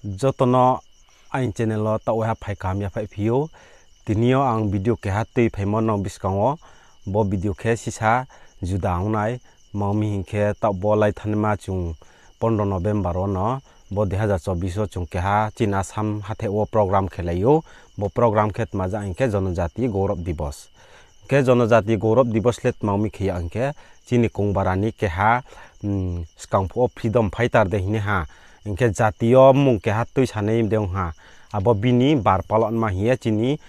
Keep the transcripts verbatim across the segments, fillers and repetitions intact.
Joto no aini channel wo taoh waiha phai kaham yaphaih phi ou. Tini yo ang video keha tuiphaimo nrao buskang wo. Bo video khe sisa juda ong nai. Tma hing khe taoh bo laithanaima chung pondro November wo no, bo dui hazar chobbish wo chung keha chini Assam hatheh wo program khelai ou. Bo program khe tma ja hing khe Jonojati Gourav Dibos. Hing khe Jonojati Gourav Dibos le tma mi khe ya hing khe chini kongbara ni keha, skang phuh wo freedom fighter de hing ha. Hing khe jati yo mmung keha tuisanai de ong ha. Abo bini bar palao nma hing ye chini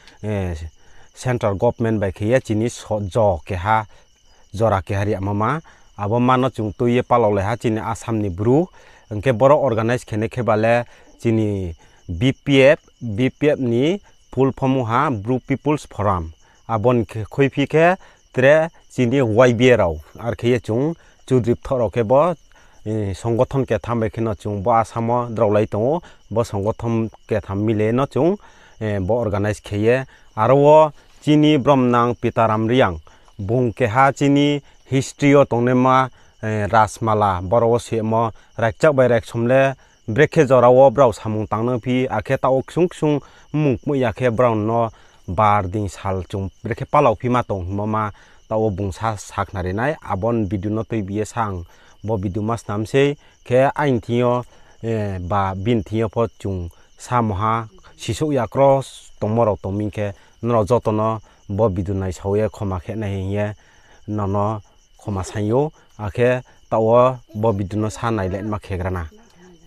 central government bai khe ye chini jo keha, jora keha ri yama ma. Abo ma no chung tui ye palaolai ha chini Assam ni Bru. Hing khe boro organize khenai khe ba le chini B P F, B P F ni full form ong ha Bru People's Forum. Abo ni khe khuiphi khe tre chini Y B A rao, ar khe ye chung Chaudhary bthoh rao khe bo, songothon ketham bai khe no chung bo Assam wo draolai tong ou, bo songothon ketham mile no chung bo organize khe ye. Aro wo chini bromnang Pitaram Reang, bung keha chini history yo tongnaima, Rajmala, boro wo semo raikchak bai raiksom le, brekhe jora wo brao samung tangnang phi, akhe taoh wo ksung ksung mmung kmoih ya khe brao no bar ding sal chung brekhe palao phi ma tong hingmo ma, taoh wo bung sa sakhnari nai, abo ni video no tuibi ye sa ang bo video ma snam sei, khe aini thing yo, ba bini thing yo pho chung sa mungha sisouh ya kros tongmo rao tong mi khe, nrao joto no bo video naisao ye khoma khe nai hing ye nono khoma saing ou, akhe taoh wo bo video no sa nailaima khegra na.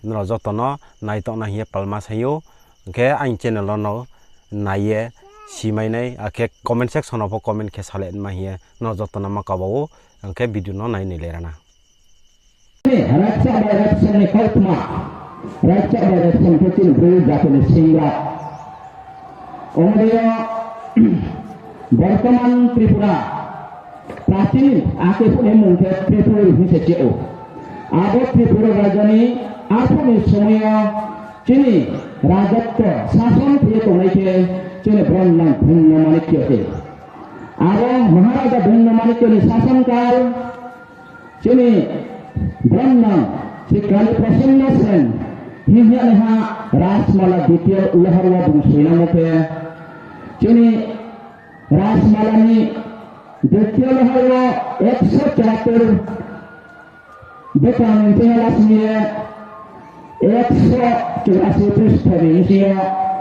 Nrao joto no naitokna hing ye palma saing ou, hing khe aini channel wo no nai ye simai nai, akhe comment section wo pho comment khe salaima hing ye nrao joto no ma kaba ou, hing khe video no nai nailaira na. Raikchak bai raikchak ni kautma, raikchak bai raikchak khe chini Bru jati ni singra. Omo dei yo, bortoman Tripura, prachin akhe phuh ni mmung khe Tripur hing se cheh ou. Abo Tripura raja ni arphuh ni somoi yo chini rajotto sason khe ye tongnai khe chini bromnang Dhonyo Manikyo se. Abo Maharaja Dhonyo Manikyo ni sason kal chini bromnang Sri Kali Prasanna Sen hing yanaiha Rajmala ditiyo lohar wo bung soinangmo khe, chini Rajmala ni ditiyo lohar wo ekso churatur bwkang ni thing yo lasing ye ekso churasi prusto ni bsing yo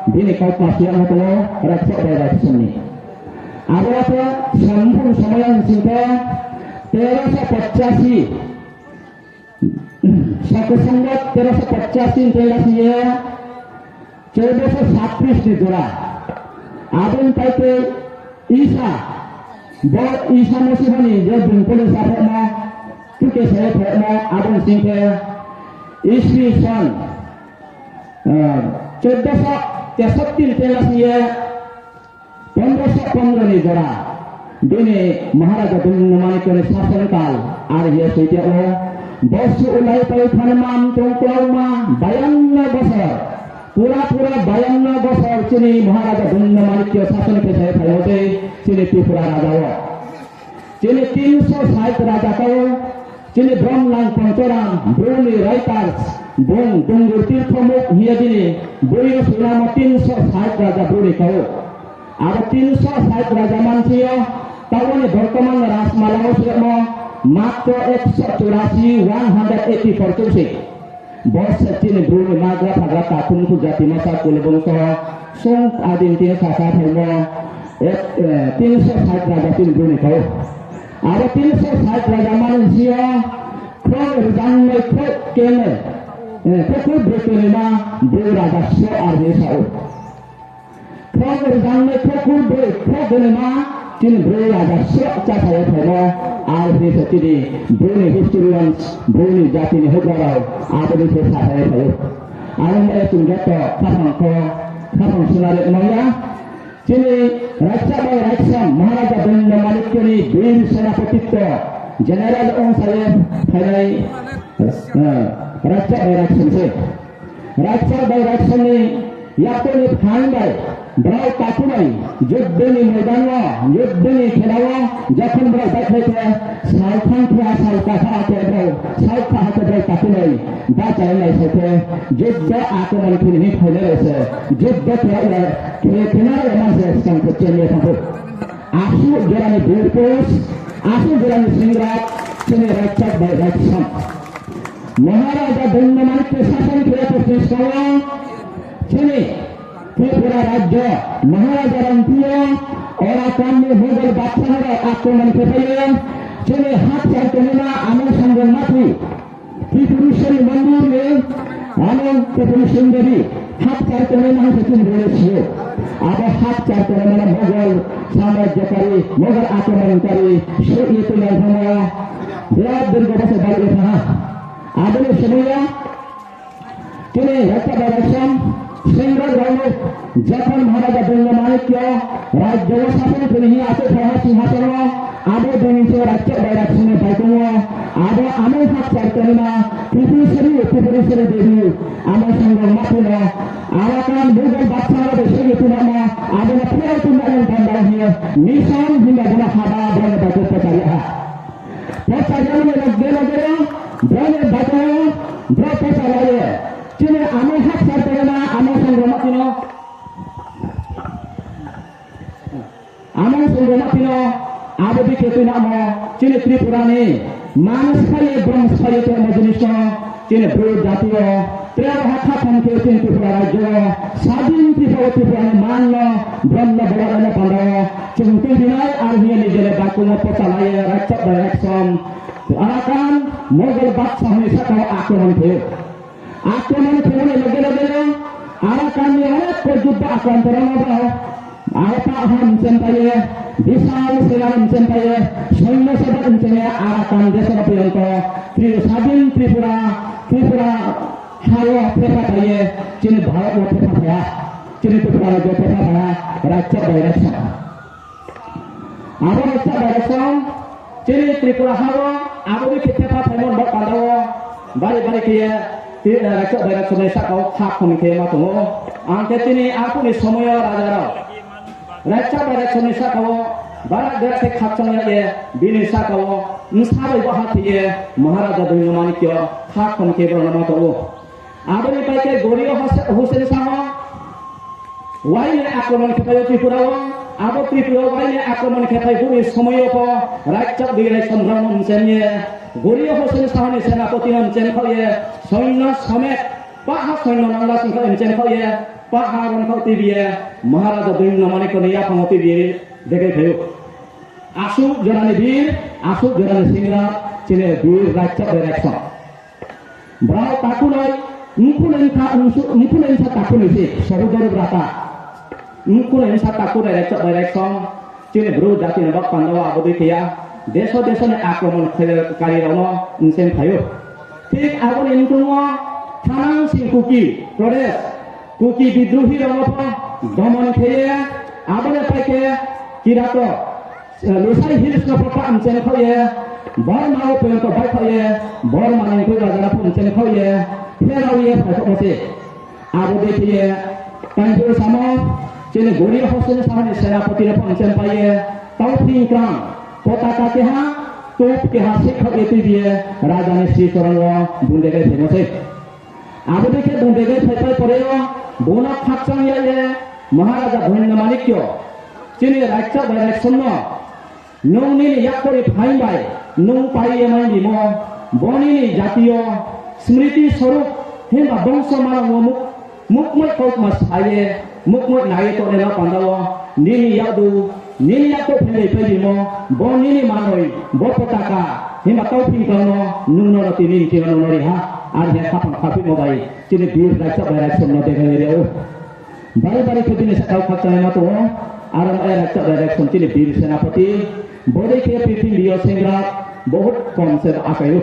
bini kautma siyamo tong ou, raikchak bai raikchak ni. Abo khe samphung somoi yo hing sing khe teroso pochasi, Sakho Songbat teroso pochasi ni thing yo lasing ye choudoso satris ni jora. Abo ni pai khe Isa, bo Isa Mosiha ni je bung kole saphehmo, tuke saye phehmo, abo ni sing khe Iswi son, choudoso tesatti ni thing yo lasing ye pondroso pondro ni jora, bini Maharaja Dhonyo Manikyo ni sason kal, ar ye soitia wo, bosu ulai pai thanma mtong klauma bayanno bosor, pura pura bayanno bosor chini Maharaja Dhonyo Manikyo sason khe sai phaimo tei chini Tripura raja wo. Chini tinso sait raja kau, chini bromnang Ponchoram, Bru ni writers, bung Dungur Tirtho Mukh hing ye bini boi yo soinamo tinso sait raja Bru ni kau. Abo tinso sait raja mansi yo, taoh ni bortoman Rajmala wo siyamo matro ekso churasi, one hundred eighty four chursi. Bo se chini Bru ni magra phagra takhum khu jati masa kulubung so sung adin tin sasa phaimo, tinso sait raja chini Bru ni kau. Abo tinso sait raja mansi yo, khrouh rzangnai khrouh kene, khrouh broi kenema Bru raja so ar hing ye sa ou. Khrouh rzangnai khrouh broi khrouh kenema chini Bru raja so chasa ye phaimo, ar hing se chini Bru ni historians, Bru ni jati ni houhgra rao abo ni khe sasa ye phai ou. Aro hing ye chung joto khaphang kho, khaphang sunare nang ya. Chini raikchak bai raikcham Maharaja Dhonyo Manikyo ni bir senapotitwo general ongsa ye phainai, raikchak bai raikcham se. Raikchak bai raikcham ni yakto ni phaing bai Brao takhunoi, juddo ni moidan wo, juddo ni khela wo, jokhon brao baihkhlai khe, sal thang khe, sal katha ha khe brao, sal kha ha khe brao takhunoi, bachai nai se khe, juddo akromon khe ni phainai rao se, juddo khe, khe, khe nai rao man se skang khe cheng ye thanng pho. Asuh jora ni birpus, asuh jora ni singra, chini Raikchak bai Raikcham. Maharaja Dondamanikya sason khe ye purthimbi skang wo, chini Tripura rajyo, Maharaja Ranti yo, Arakan ni Mughal badshah rao akromon khe phai ye, chini hakchar tongnaima Amol Sangro Mathi, Tripureswari mondir ni, ano Tripureswari Devi, hakchar tongnaima hing se chini bole si ou. Abo hakchar tongnaima no Mughal samrajyokari, Mughal akromonkari, suh ye tuinang thangma, birat dirgo bosor bari ye thanng ha. Abo ni somoi yo, chini Raikchak bai Raikcham, singra rao no, jokhon Maharaja Dondamanikya rajyo wo sason khe ni hing ye achouh phai ha singhason wo, abo dini se Raikchak bai Raikcham ni baikong wo, abo amung hakchar tongnaima, Tripureswari, Tripureswari Devi, Amol Sangro Mathi no, Arakan Mughal badshah rao bai segi tuinangmo, abo no phiyao tuinang ni bandao hing ye, mission himba bo no haba bo no baikong pochari ha. Pochari ya ni loge loge no, bo ni baikong wo, bo pochari ye. Chini amung hakchar tongnaima, Amol Sangro Mathi no, Amol Sangro Mathi no, abo dei khe tuinangmo, chini Tripura ni, man sphai ye, brom sphai ye tongmo jinis no, chini Bru jati yo, tre ha khatham khe chini Tripura rajyo wo, sadin Tripura, Tripura ni man no, brom no bola no panda wo, chung tuinai ar hing ye nijeni baikong wo pochalai ye, Raikchak bai Raikcham, Arakan, Mughal badshah ni sahka wo akromon khe ou. Akromon khe ou ni loge loge no, Arakan ni onek kojubba akromon rao no brao, aro pah ha mchempai ye, bisal sena mchempai ye, soinyo seba mchempai ye, Arakan deso no porjonto, Tri-, sadin Tripura, Tripura ha wo thepha phai ye, chini Bharat wo thepha phai ha, chini Tripura rajyo thepha phai ha, Raikchak bai Raikcham. Abo Raikchak bai Raikcham, chini Tripura ha wo, abo dei khe thepha phaimo ni baoh panda wo, bari bari khe ye, ti-, eh, Raikchak bai Raikcham ni sahka wo kha khon khe ma tong ou. Ang khe chini arphuh ni somoi yo raja rao, Raikchak bai Raikcham ni sahka wo, barak barak khe khakchang ya ye, bini sahka wo, bsa bai baha khe ye, Maharaja Dondamanikya kha khon khe brao no ma tong ou. Abo ni pai khe Gori Hus-, Hussain Sah no, wainai akromon khe phai ou Tripura wo, abo Tripura wo wainai akromon khe phai bini somoi yo pho, Raikchak bai Raikcham rao no mchem ye, Gori Hussain Sah ni senapoti no mchem khaoh ye, soinyo somet, pah ha soinyo nangla sing khaoh ye mchem khaoh ye, pah ha ron khaoh tuibi ye, Maharaja Dondamanikya ni yaphang wo tuibi ye, degaiphai ou. Asuh jora ni bir, asuh jora ni singra, chini bir Raikchak bai Raikcham. Brao takhunoi, mkhunoi bsa, msu-, mkhunoi bsa takhunoi se, sohodoro brata. Mkhunoi bsa takhunoi Raikchak bai Raikcham, chini Bru jati ni baoh panda wo abo dei khe ya, deso deso ni akromon khe-, kari rao no mchem phai ou. Thik abo ni mthung wo, Thanang Sing Kuki, Prodesh, Kuki bidrohi rao no pho, domon khe ye, abo ni pai khe, Kirato, Lusai Hills no pho pah mchem khaoh ye, Borma wo porjonto baihkhaoh ye, Borma ni koi raja no pho mchem khaoh ye, pherao ye phaikhaohmo se. Abo dei khe ye, taingphuh samo, chini Gori Hussain Sah ni senapoti no pho mchempai ye, tauphing kram, potaka keha, tup keha sihkhaoh ye tuibi ye, raja ni sri choron wo bung degai phaimo se. Abo dei khe bung degai phaipai pore yo, bung no khakchang ya ye, Maharaja Dondamanikya, chini Raikchak bai Raikcham no, nung nini yakto ni phaing bai, nung pai ye mai bimo, bo nini jati yo, smriti sorup, himba bongso manang wo muk-, mukmoi kautma sa ye, mukmoi nai ye tongnai no panda wo, nini yakdu, nini yakto phaing bai pai bimo, bo nini manoi, bo potaka, himba tauphing kram no, nung no roti nini thing yo nung no ri ha, ar hing ye khaphang khaphuimo bai, chini bir Raikchak bai Raikcham no degai ri ou. Bari bari khe bini sahka wo khakchangnaima tong ou, aro ma ye Raikchak bai Raikcham chini bir senapoti, bodei khe purthimbi yo singra, bohut kom se akai ou.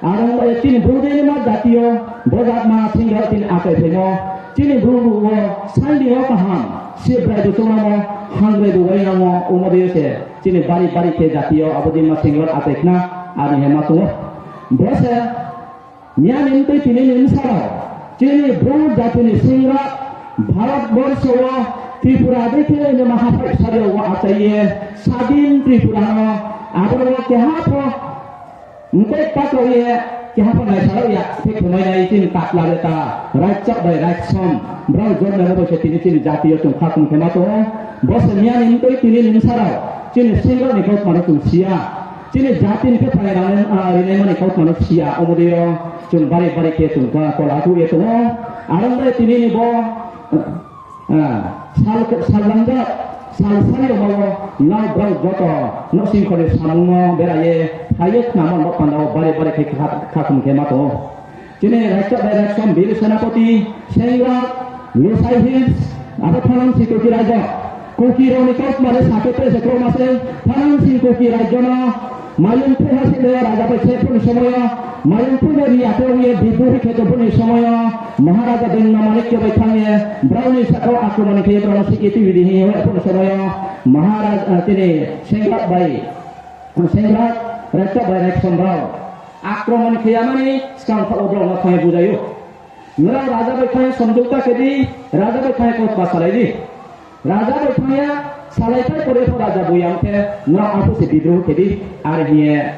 Aro ma ye chini Bru dei ni ma jati yo, bo jat ma singra chini akai phaimo, chini Bru wo, sandi wo kaham, sibrai bu chongnamo, hangrai bu wainamo, omo dei yo se, chini bari bari khe jati yo, abo dei ma singra akai khna, ani hema tong ou. Bo se, Miya ni mtui tini ni bsa rao, chini Bru jati ni singra, Bharat borso wo, Tripura dei khe nima haphai sari wo achai ye, sadin Tripura no, abo no keha pho mtei pakrao ye, keha pho naisarao ya, khe khemai nai chini takla reta, Raichak bai Raiksom, brao jonnai no bai se tini chini jati yo chung khakhum khe ma tong ou. Bo se miya ni mtei tini ni bsa rao, chini singra ni kautma no chung si ya. Chini jati ni khe phai rang, ah, rinai mani kautma no si ya. Omo dei yo chung bari bari khe chung ta kola tuh ye tong ou. Aro bai tini ni bo, ah, sal, sal langja, sal sari yo ma wo, nrao brao joto, nouhsingkhor ni samung no bera ye, phai ye khnamo no panda wo bari bari khe kha-, khakhum khe ma tong ou. Chini Raichak bai Raiksom, Bir Senapati, Sengrak, Lushai Hills, abo Thanamsing Kuki Raijo. Kuki rao ni kautma le sa khe tre se kromo se, Thanamsing Kuki Raijo no, Mayungphuh ha se le raja bai se phuh ni somoi yo, Mayungphuh no ri ya khe ong ye bidrohi khe tong phuh ni somoi yo, Maharaja Doino Manikyo bai thanng ye, brao ni sahka wo akromon khe ye brao no si ye tuibi di hing ye phuh ni somoi yo, Maharaja, ah, tini Sengrak bai, Sengrak, Raichak bai Raiksom brao akromon khe ya mani skang thaoh wo brao no thanng ye bujai ou. Nrao raja bai thanng ye somjouta khe di, raja bai thanng ye kautma salai di. Raja bai thanng ye salai thai pore pho raja boi ya ong khe, nrao arphuh se bidroh khe di, are hing ye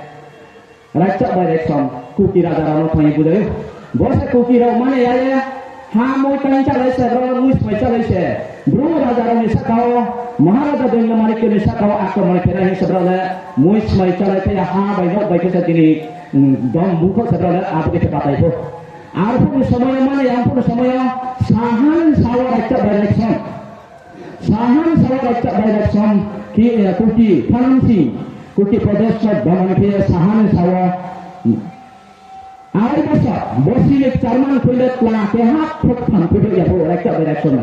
Raichak bai Raiksom Kuki raja rao no thanng ye bujai ou. Bo se Kuki rao mane ya ye, ha moi kaing chálai se, brao moi smai chálai se. Bru raja rao ni sahka wo, Maharaja Doino Manikyo ni sahka wo akromon khe nai hing se brao le, moi smai chálai khe ya ha bai nouh bai khe se tini, mm, dom bukho se brao le, abo khe se batai pho. Arphuh ni somoi yo mane ya, arphuh ni somoi yo, saha ni sa wo Raichak bai Raiksom. Saha ni sa wo Raichak bai Raiksom, ki, eh, Kuki, Thanamsing, Kuki Pradesh no dom khe saha ni sa wo, Arai basa, bosi ni kcharman khui le tla keha khoktham khui ya bo Raichak bai Raiksom.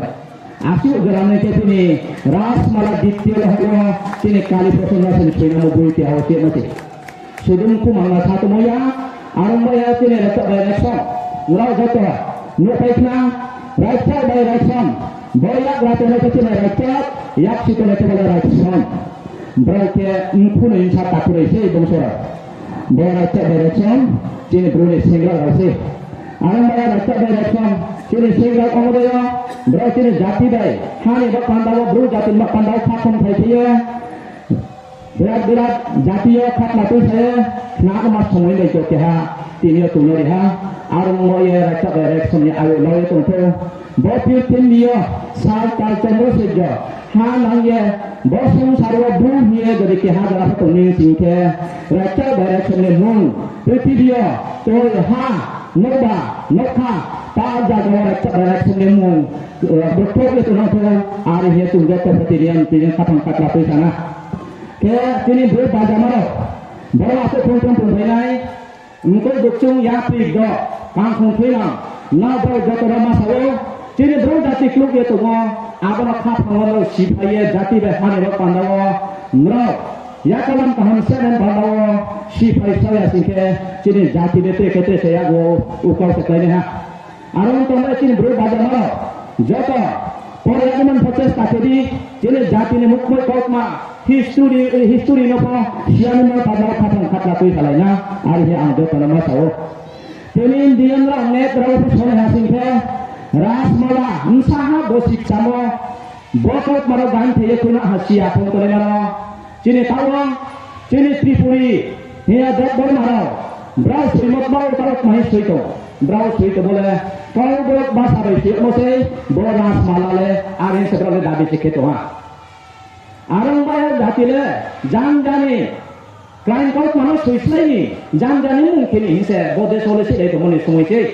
Asuh jora ni khe tini Rajmala dittiyo le hao tini Kali Prosanno Sen soinamo boi te hao te mo te. Sudum khumang na sa tongmo ya, aro mo ya tini Raichak bai Raiksom. Nrao joto nuhpai khna, Raichak bai Raiksom. Bo yak la tongmo khe tini Raichak, yak si tongmo khe bo le Raiksom. Brao khe mkhu ni bsa takhuroi se bongso rao. Bo Raichak bai Raiksom, chini Bru ni senggra rao se. Aro bai Raichak bai Raiksom, chini senggra omo dei yo, brao chini jati bai, ha ni bo panda wo, Bru jati ni bo panda wo khakhom phai khe ye, birat birat jati yo khakma tui sa ye, khna ma somoi bai jo keha, tini yo tongno ri ha, aro mo ye Raichak bai Raiksom ni ayo lau ye tong thou. Bo purthimbi yo sal tal chondro sejo ha nang ye, bo songsar wo Bru hing ye jodi keha jora pho tong ni sing khe, Raichak bai Raiksom ni mmung, purthimbi yo toi ha, nouhba, nougkha, pal jaga wo Raichak bai Raiksom ni mmung, eh, bukthouh ye tong thou, are hing ye chung joto pho tini yo tini khaphang khatla tui sa na. Khe tini Bru bajama rao, boro asuh phung phung phung phai nai, mkoi bukchung yapri do, kangkhong thui nang, nrao brao joto no ma sa ou, chini Bru jati kluh ye tongmo, abo no khaphang wo nrao siphai ye jati bai ha ni bo panda wo, nrao, yakalam kaham se nang panda wo, siphai sa ya sing khe, chini jati de tre khe tre se yakgu wo, ukau se kláinai ha. Aro ong tong le chini Bru bajama rao, joto, pore ani man pho chesta khe di, chini jati ni mukmoi kautma, history, history no pho, siya ni man panda wo khaphang khatla tui salai na, are hing ye ang joto no ma sa ou. Tini Indian rao net rao pho sonai ha sing khe, Rajmala, bsa ha bo sikchamo, bo kautma rao gan thai ye khuna ha siya phung tongnaima no, chini taoh wo, chini Tripuri, hing ya Debbarma rao, brao soimo tma rao taro tma hing soi tong, brao soi tongmo le, kau brouh basa bai soimo sei, bo Rajmala le, are hing se brao le dabi se khe tong ha. Aro bai jati le, janja ni, kraing kautma no soislái ni, janja ni mmung khe ni hing se, bo desh wo le sihlai tongmo ni somoi sei.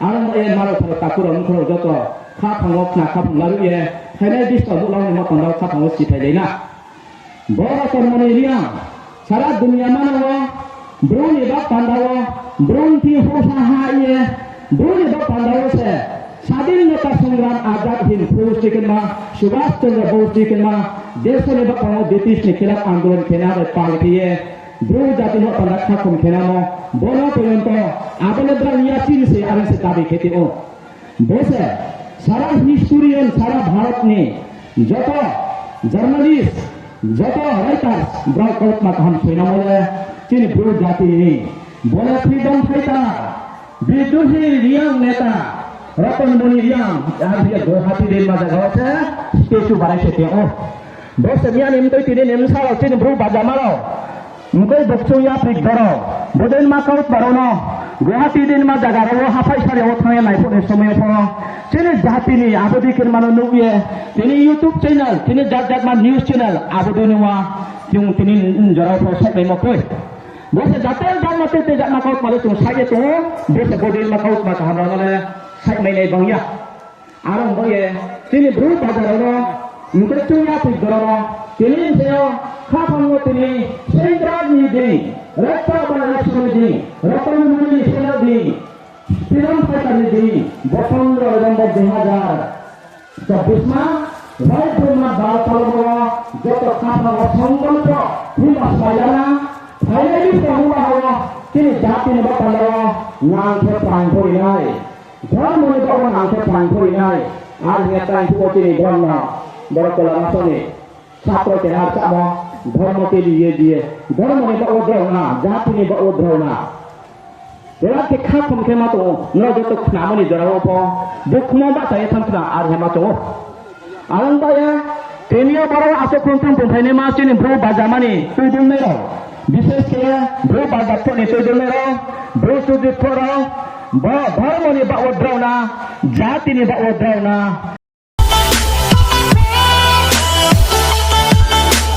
Aro bai ye marao pharao takhu rao mkhu rao joto, khaphang wo khna khaphang laruh ye, phainai disturb nuh lau ni ma panda wo khaphang wo siphailai na. Boro tongmo ni Reang, sara dunia manang wo, Bru ni bak panda wo, Bru ni thing houhsa ha ye, Bru ni bak panda wo se, Swadhinota Songram Azad Hind Fauj tikhenma, Subhas Chandra Bose tikhenma, desh ni bak panda wo British ni khilaf andolon khenai bai pal khe ye, Bru jati no panda khakhom khenamo, bono porjonto, abo le brao ni yachini se are se dabi khe tong ou. Bo se sara historian, sara Bharat ni joto journalist, joto writers, brao kautma kaham soinamo le chini Bru jati ni. Bo le freedom fighter, bidrohi Reang neta, Ratanmoni Reang, abo ye Guwahati deima zaga wo se statue banai se tong ou. Bo se miya ni mtoi tini ni bsa rao chini Bru bajama rao, mkoi bukchung yapri dorao, bo deima kautma rao no, Guwahati deima zaga rao wo haphai sari wo thanng ye naiphuh ni somoi yo pho, chini jati ni abo dei khe ma no nuh ye, tini YouTube channel, tini jat jat ma news channel, abo dei no ma, chung tini jora pho saihmaimo kroi. Bo se jate jat ma tei tei jat ma kautma le chung saih ye tong ou, bo se bo deima kautma kaham rao no le saihmai nai bang ya. Aro bo ye, chini Bru baja rao no, mkoi chung yapri dorao no, tini bsa yo, khaphang wo tini, Sengkrak ni dei, Rekta Banasoni dei, Ratanmoni Sena dei, Freedom Fighter ni dei, bo pondro November dui hazar chobbish ma, Raibroima Dalpalongo, joto khaphang wo songgotho, himba smailana, phainai ni phrang ba ha wo, chini jati ni ba panda wo, nang khe phrang pho ri nai. Dhormo ni baoh wo nang khe phrang pho ri nai. Ar hing ye tang phuh wo chini Brahma, Borok Tola Masoni, satro keha samo, dhormo ke liye diye, dhormo ni baoh wo drao na, jati ni baoh wo drao na. Jera khe khaphang khe ma tong ou, nrao joto khnamo ni jora wo pho, bukhmo bahcha ye thanng khna ar hing ye ma tong ou. Ang ba ye, tini yo boro achouh khum thang tongphainaima chini Bru bajama ni tuidulnai rao, bishesh khe Bru baja pho ni tuidulnai rao, Bru chudri pho rao, bo dhormo ni baoh wo drao na, jati ni baoh wo drao na,